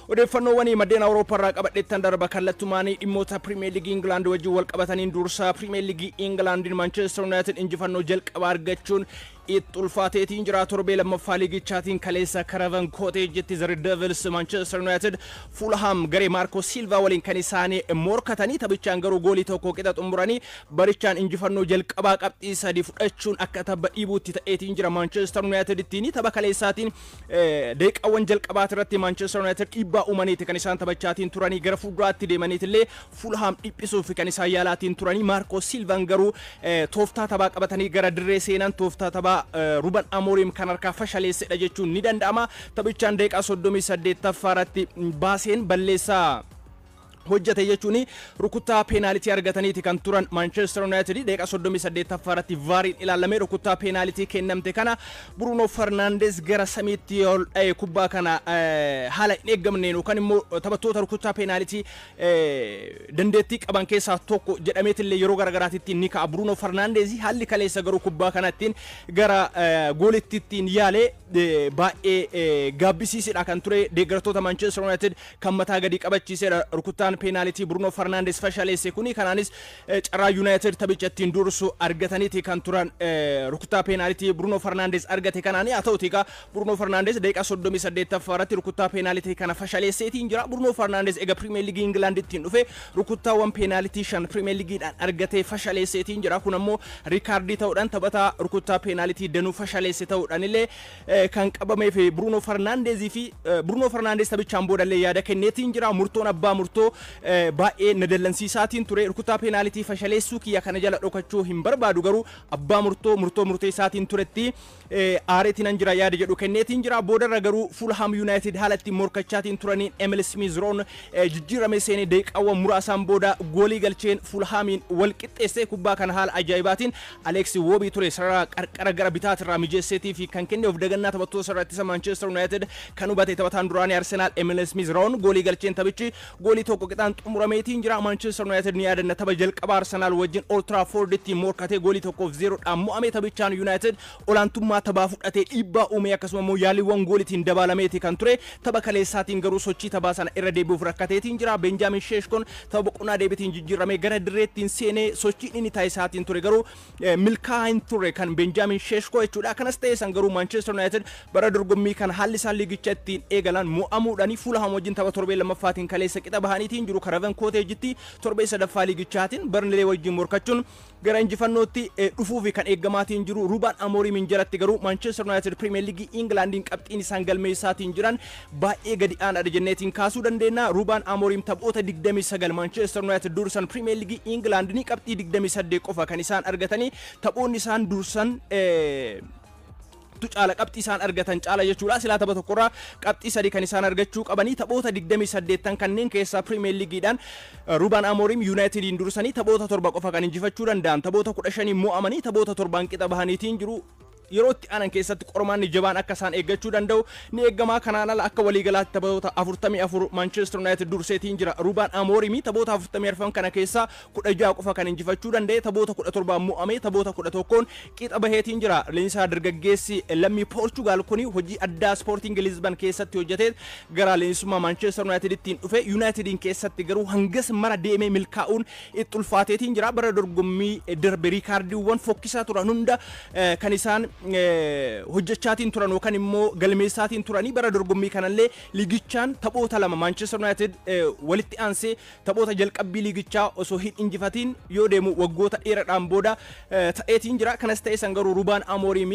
Odeeffannoowwan maddeen Awurooppaa irraa qabadheettan darba. Kallattumaanii dhimmoota Pirimeer Liigii Ingilaand wajjin wal qabataniin dursaa Pirimeer Liigii Ingilaandiin Manchester United injifannoo jalqabaa argachuun itti ulfaateetiin jira. Torbee lammaffaa liigichaatiin kaleessa Craven Cottage-tti The Red Devils Manchester United Fulham garee Marco Silva waliin kan isaanii morkatanii, taphichaan garuu goolii 1 qixa xumuranii barichaan injifannoo jalqabaa qabxii 3 fudhachuun akka tabba dhiibuutti ta'eetiin jira Manchester United ittiin. Tapha kaleessaatiin daqiiqaawwan jalqabaati irratti Manchester United dhiibbaa uumaniiti kan isaan taphachaatiin turanii, gara fuulduraatti deemaniitillee Fulham dhiphisuuf kan isaan yaalaatiin turanii. Marco Silvan garuu tooftaa taphaa qabatanii gara dirree seenan, tooftaa taphaa Ruben Amorim kan harkaa fashaleessedha jechuun ni danda'ama. Taphichaan daqiiqaa 38ffaa irratti baaseen balleessaa hojjete jechuun rukuttaa peenaalitii argataniiti kan turan Manchester United. Daqiiqaa 38ffaa irratti VARiin ilaalamee rukuttaa peenaalitii kennamte kana Bruno Fernandes gara samiitti ol dha'e. Kubbaa kana haala hin eeggamneen yookaan immoo taphattoota rukuttaa peenaalitii dandeettii qaban keessaa tokko jedhameetillee yeroo garagaraatitti ni ka'a Bruno Fernandes. Haalli kaleessa garuu kubbaa kanattiin gara goolitti ittiin yaale baay'ee gaabbisiisidha kan ture. Deeggartoota Manchester United kan mataa gadi qabachiisedha rukuttaan peenaalitii Bruno Fernandes fashaleesse kuni. Kanaanis carraa United taphicha ittiin dursu argataniiti kan turan rukuttaa peenaalitii Bruno Fernandes argate kanaani. Haa ta'uti egaa, Bruno Fernandes daqiiqaa 38ffaa irratti rukuttaa peenaalitii kana fashaleesseetiin jira. Bruno Fernandes egaa Premier League England ittiin dhufe rukuttaawwan peenaalitii 5 Premier Leagueidhaan argatee fashaleesseetiin jira. Kun ammoo riikaardii ta'uudhaan taphataa rukuttaa peenaalitii danuu fashaleesse ta'uudhaan illee kan qabamee fi Bruno Fernandesii fi Bruno Fernandes taphichaan boodallee yaada kenneetiin jira. Murtoon abbaa murtoo baay'ee na dallansiisaatiin ture. Rukuttaa peenaalitii fashaleessuu kiyya kana jala dhokachuu hin barbaadu, garuu abbaa murtoo murtoo murteessaatiin turetti aareetiin an jira yaada jedhu kenneetiin jira. Boodarra garuu Fulham United haala ittiin morkachaatiin turaniin Emil Smith Rowe jijjiirame seenee daqiiqaawwan muraasaan booda goolii galcheen Fulhamiin wal qixxeessee. Kubbaa kana haala ajaa'ibaatiin Alex Iwobi ture sarara qarqara gara bitaatirraa mijeesseetii fi kan kenne. Of dagannaa taphattoota sarara ittisa Manchester United kan hubate taphataan duraanii Arsenal Emil Smith Rowe goolii galcheen taphichi goolii 1 qixaan xumurameetiin jira. Manchester United ni yaadanna, tapha jalqaba Arsenal wajjin Old Trafford-itti morkatee goolii 1-0dhaan mo'ame. Taphichaan United olaantummaa taphaa fudhatee, dhiibbaa uumee, akkasuma immoo yaaliiwwan goolitiin dabaalameeti kan ture. Tapha kaleessaatiin garuu sochii taphaa sana irra deebi'uuf rakkateetiin jira. Benjamin Sheshkoon tapha boqonnaa deebitiin jijjiiramee gara dirreettiin seenee sochiin inni taasisaatiin ture garuu milkaa'aa hin turre kan Benjamin Sheshko jechuudha. Kanas ta'e san garuu Manchester United bara dorgommii kan haalli isaan liigicha ittiin eegalan mo'amuudhaan Fulham wajjin tapha torbee lammaffaatiin kaleessa qixa bahaniitiin jiru. Craven Cottage-tti torbee sadaffaa liigichaatiin Burnley wajjin morkachuun gara injifannootti dhufuufi kan eeggamaatiin jiru. Ruben Amorim jalatti garuu Manchester United Premier League Englandiin qabxiin isaan galmeessaatiin jiran baay'ee gadi aanaadha jenneetiin kaasuu dandeenya. Ruben Amorim taphoota 29 Manchester United dursan Premier League England ni qabxii 28 qofa kan isaan argatanii. Taphoonni isaan dursan tu caala qabxii isaan argatan caala jechuudha. Silaa tapha tokkorraa qabxii 3 kan isaan argachuu qabanii. Taphoota 28 kanneen keessaa Premier Leagueidhaan Ruben Amorim Unitediin dursanii taphoota 7 qofa kan injifachuu danda'an. Taphoota 15 mo'amanii taphoota 7n qixa bahaniitiin jiru. Yeroo itti aanan keessatti qormaanni jabaan akka isaan eeggachuu danda'u ni eeggamaa. Kanaan ala akka waliigalaatti taphoota 44 Manchester United durseetiin jira Ruben Amorim. Taphoota 44 kana keessaa 16 qofa kan injifachuu danda'e, taphoota 17 mo'amee taphoota 11n qixa baheetiin jira. Leenjisaa dargaggeessi lammii Poorchugaal kuni hojii addaa Sporting Lisbon keessatti hojjetee gara leenjisummaa Manchester United ittiin dhufe. Unitediin keessatti garuu hangas mara deemee milkaa'uun itti ulfaateetiin jira. Bara dorgommii darbe riikaardiiwwan fokkisaa turan hunda kan isaan hojjechaatiin turan yookaan immoo galmeessaatiin turanii, bara dorgommii kanallee liigichaan taphoota 2 Manchester United walitti aansee taphoota jalqabbii liigichaa osoo hin injifatiin yoo deemu waggoota dheeraadhaan booda ta'eetiin jira. Kanas ta'e san garuu Ruben Amorim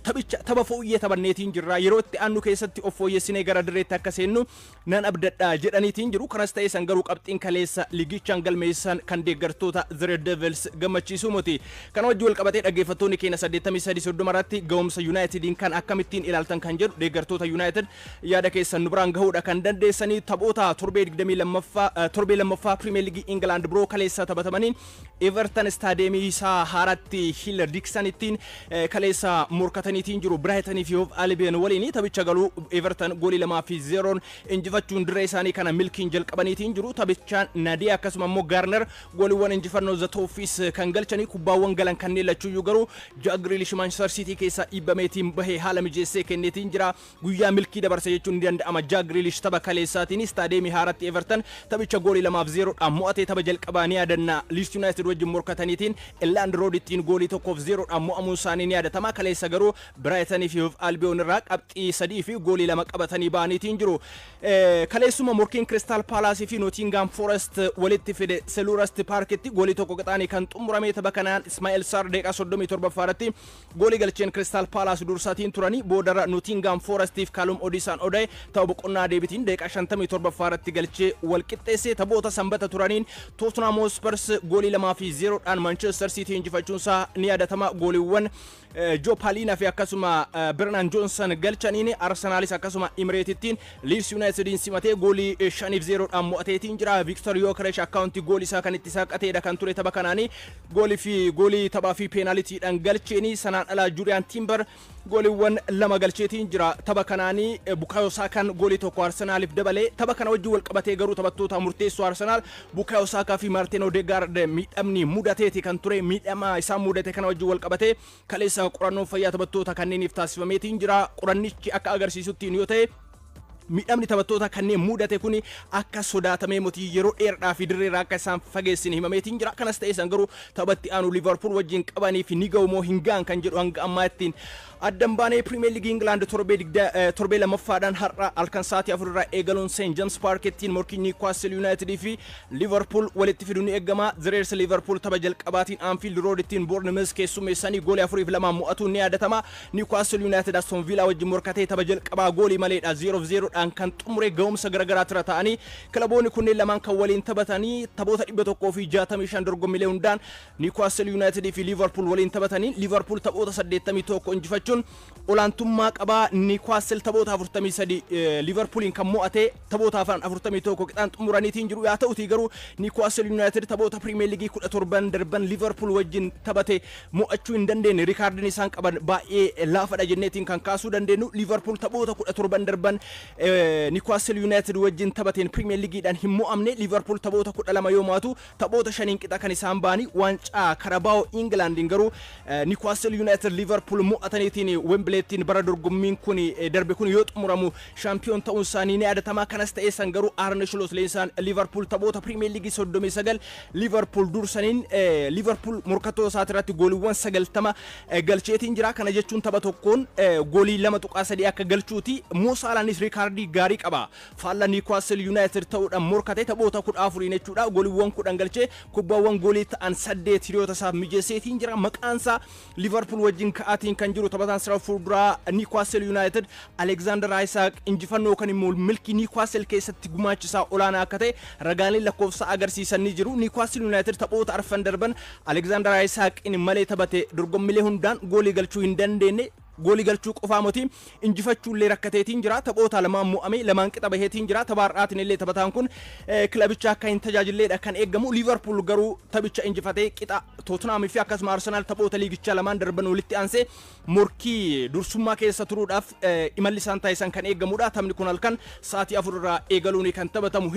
taphicha tapha fooyyee taphanneetiin jirra, yeroo itti aannu keessatti of fooyyessinee gara dirreetti akka seennu nan abdadha jedhaniitiin jiru. Kanas ta'e san garuu qabxiin kaleessa liigichaan galmeessan kan deeggartoota The Red Devils gammachiisuu miti. Kana wajjin wal qabatee dhaggeeffattoonni keenya 83 30 irratti ga'umsa Unitediin kan akkamittiin ilaaltan kan jedhu deeggartoota United yaada keessan nu biraan gahuudha kan dandeessanii. Taphoota torbee 22ffaa, torbee lammaffaa Premier League England biroo kaleessa taphatamaniin Everton staadeemii isaa haaratti Hill Dickinson ittiin kaleessa kaleessa morkataniitiin jiru Biraayitanii fi Hoof Albion waliin. Taphicha galuu Everton goolii 2-0 injifachuun dirree isaanii kana milkiin jalqabaniitiin jiru. Taphichaan Nadiyaa akkasuma immoo Gaarner gooliiwwan injifannoo The Toffees kan galchanii. Kubbaawwan galan kanneen lachuuyyuu garuu Jack Grealish Manchester City keessaa dhiibbameetiin bahee haala mijeessee kenneetiin jira. Guyyaa milkii dabarse jechuun ni danda'ama. Jack Grealish tapha kaleessaatiin istaadeemii haaratti Everton taphicha goolii 2-0dhaan mo'atee. Tapha jalqabaa ni yaadanna, Leeds United wajjin morkataniitiin Elland Road ittiin goolii 1-0dhaan mo'amuun isaanii ni yaadatama. Kaleessa garuu Brightonii fi Albion irraa qabxii 3 fi goolii 2 qabatanii ba'aniitiin jiru. Kaleessuma morkiin Crystal Palace fi Nottingham Forest walitti fide Selhurst Parkitti goolii 1 qixaanii kan xumurame. Tapha kanaan Ismaa'el Sarr daqiiqaa 37 irratti goolii galcheen Crystal Palace dursaatiin turanii, boodarra Nottingham Forestiif Callum Hudson Odoi tapha boqonnaa deebitiin daqiiqaa 57 irratti galchee wal qixxeesse. Taphoota sanbata turaniin Tottenham Hotspurs goolii 2-0dhaan Manchester City injifachuun isaa ni yaadatama. Gooliiwwan Joe Palhinha fi akkasuma Brennan Johnson galchaniin. Arsenaalis akkasuma Emireetittiin Leeds Unitediin simatee goolii 5-0dhaan mo'ateetiin jira. Victor Gyökeres akkaawuntii goolii isaa kan itti saaqateedha kan ture tapha kanaanii, goolii fi goolii taphaa fi peenaalitiidhaan galcheeni. Sanaan alaa Jurrien Timber gooliiwwan 2 galcheetiin jira tapha kanaanii. Bukayo Saakaan goolii 1 Arsenaaliif dabalee. Tapha kana wajjin wal qabatee garuu taphattoota murteessoo Arsenaal Bukayo Saakaa fi Martin Odegaard miidhamni mudateeti kan ture. Miidhama isaan mudate kana wajjin wal qabatee kaleessa qorannoon fayyaa taphattoota kanneeniif taasifameetiin jira. Qorannichi akka agarsiisuttiin yoo ta'e, miidhamni taphattoota kanneen mudate kun akka sodaatamee moti, yeroo dheeraadhaa fi dirreerraa akka isaan fageessine himameetiin jira. Kanas ta'e isaan garuu taphatti aanu Liverpool wajjin qabanii fi ni ga'u moo hin ga'an kan jedhu hanga ammaa ittiin addan baanee. Premier League England torbee lammaffaadhaan har'a halkan sa'aatii 4 irraa eegaluun St James Park ittiin morkii Newcastle United fi Liverpool walitti fidu ni eegama. The Reds Liverpool tapha jalqabaatiin Anfield Road ittiin Bournemouth keessummeessanii goolii 4-2 mo'atuun ni yaadatama. Newcastle United Aston Villa wajjin morkatee tapha jalqabaa goolii maleedha 0-0dhaan kan xumure. Ga'umsa garagaraatira ta'anii kilaboonni kunneen lamaan kan waliin taphatanii taphoota 165 dorgommiilee hundaan Newcastle United fi Liverpool waliin taphatanii Liverpool taphoota 81 injifachuun olaantummaa qabaa. Newcastle taphoota 43 Liverpooliin kan mo'ate, taphoota afaan 41 qixaan xumuraniitiin jiru. Yaa ta'utii garuu Newcastle United taphoota Premier League 17 darban Liverpool wajjin taphate mo'achuu hin dandeenye. Rikaardiin isaan qaban baay'ee laafadha jenneetiin kan kaasuu dandeenyu. Liverpool taphoota 17 darban Newcastle United wajjin taphateen Premier Leagueidhaan hin mo'amne. Liverpool taphoota 12 yoo mo'atu, taphoota shaniin qixa kan isaan ba'anii. Waancaa Carabao Englandiin garuu Newcastle United Liverpool mo'ataniitiin Wembleettiin bara dorgommiin kun darbe kun yoo xumuramu shaampiyoon ta'uun isaanii ni yaadatama. Kanas ta'ee san garuu Arne Slot leenjisaan Liverpool taphoota Premier League 39 Liverpool dursaniin Liverpool morkattoota isaati irratti gooliiwwan 90 galcheetiin jira. Kana jechuun tapha tokkoon goolii 2.3 akka galchuuti. Mo Salaanis riikaardii gaarii qaba. Faalla Newcastle United ta'uudhaan morkate taphoota 14 jechuudha. Gooliiwwan 10 galchee kubbaawwan goolii ta'an 8 hiriyoota isaaf mijeesseetiin jira. Maqaan isaa Liverpool wajjin ka'aatiin kan jiru taphataan sira fuulduraa Newcastle United Alexander Isak injifannoo kan immoo milkii Newcastle keessatti gumaachisaa olaanaa akka ta'e ragaaleen lakkoofsa agarsiisan ni jiru. Newcastle United taphoota arfan darban Alexander Isak malee taphate dorgommilee hundaan goolii galchuu hin dandeenye. Goolii galchuu qofaa moti, injifachuullee rakkateetiin jira. Taphoota lamaan mo'ame, lamaan qixa baheetiin jira. Tapha har'aatiin illee taphataan kun kilabicha akka hin tajaajilleedha kan eeggamu. Liverpool garuu taphicha injifatee qixa Tottenham fi akkasuma Arsenal taphoota liigichaa lamaan darban walitti aansee morkii dursummaa keessa turuudhaaf imalli isaan taasisan kan eeggamudha. Taphni kun halkan sa'aatii 4 irraa eegaluun kan taphatamu.